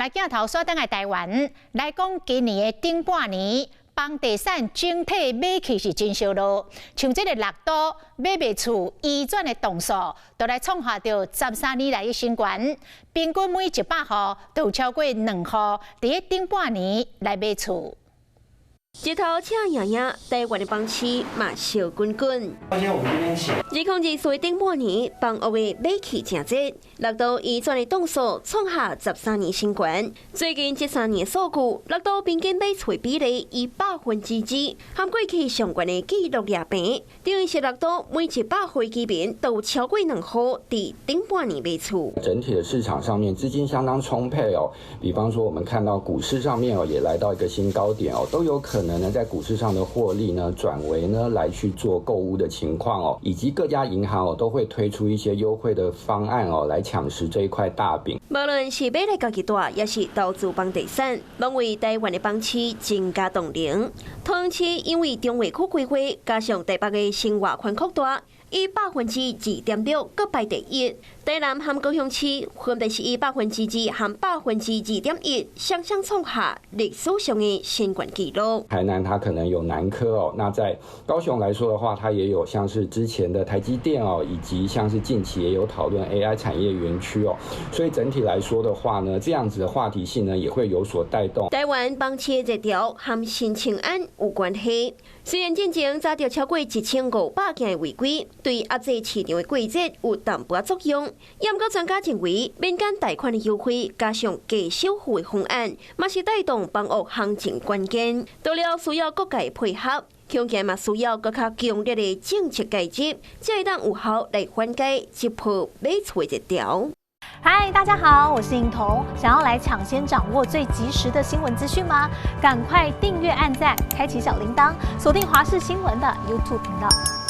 來鏡頭煞轉來台灣來講，今年的頂半年，房地產整體買氣是真燒熱，像這个六都買賣厝移轉的棟數，都來創下著13年來的新高，平均每100戶都有超過兩戶佇咧頂半年來買厝。日頭赤炎炎，台灣的房市嘛燒滾滾。2024頂半年，房屋的買氣誠熱，六都移轉的棟數創下十三年新高。最近這3年數據，六都平均買厝比例以2%，和過去上懸的紀錄掠平，等於是六都每100戶居民都有超過兩戶佇頂半年買厝。整體的市場上面資金相當充沛哦，比方說我們看到股市上面哦也來到一個新高點哦，都有可能呢在股市上的獲利呢轉為呢來去做購屋的情況哦，以及各家銀行哦都會推出一些優惠的方案哦，來搶食這一塊大餅。無論是買來家己住，抑是投資房地產，攏為台灣的房市增加動能。桃園市因為重劃區規劃，加上台北的生活圈擴大，以2.6%閣排第一。台南和高雄市分別是以2%和2.1%，雙雙創下歷史上的新高紀錄。台南它可能有南科哦，那在高雄來說的話，它也有像是之前的台積電哦，以及像是近期也有討論 AI 產業園區哦，所以整體來說的話呢，這樣子的話題性呢也會有所帶動。台灣房市熱潮和新青安有關係，雖然進前查著超過1500件的違規，對壓制市場的過熱有淡薄作用。毋過專家認為，免減貸款的優惠加上低首付的方案，嘛是帶動房屋行情關鍵。除了需要各界配合，恐驚嘛需要閣較強烈的政策介入，才會當有效來緩解這波買厝的熱潮。嗨，大家好，我是穎彤。想要來搶先掌握最及時的新聞資訊嗎？趕快訂閱、按讚、開啟小鈴鐺，鎖定華視新聞的 YouTube 頻道。